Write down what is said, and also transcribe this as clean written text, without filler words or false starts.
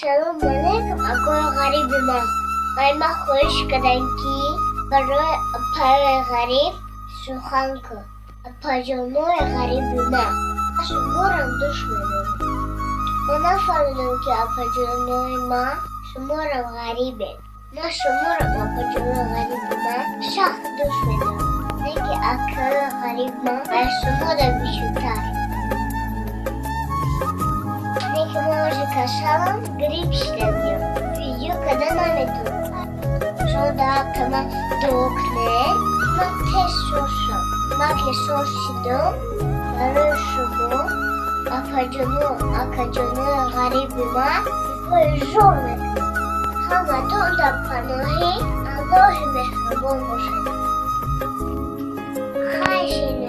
Ассалому алайкум, акои ғариби ман. Ай ман хоҳиш кардам, ки барои апаи ғариб сухан кун. Апаҷонои ғариби ман, шуморам дӯст медорам. Ман нафаҳмидам, ки апаҷонои ман шуморам ғарибед. Ман шуморам, апаҷонои ғариби ман, сахт дӯст медорам. Не ки акаи ғариб ман аз шумода бисёртар. Не ки ман уже касалам, грипп шидагиям. Видео када наметавонам. Шумо дар ҳаққи ман дуо кунед, ман тез соз шам. Ман ки соз шидам, барои шумо, апаҷоно, акаҷонои ғариби ман, пои зор мекунам. Ҳаматон дар паноҳи Аллоҳи меҳрубон бошед. Хайр.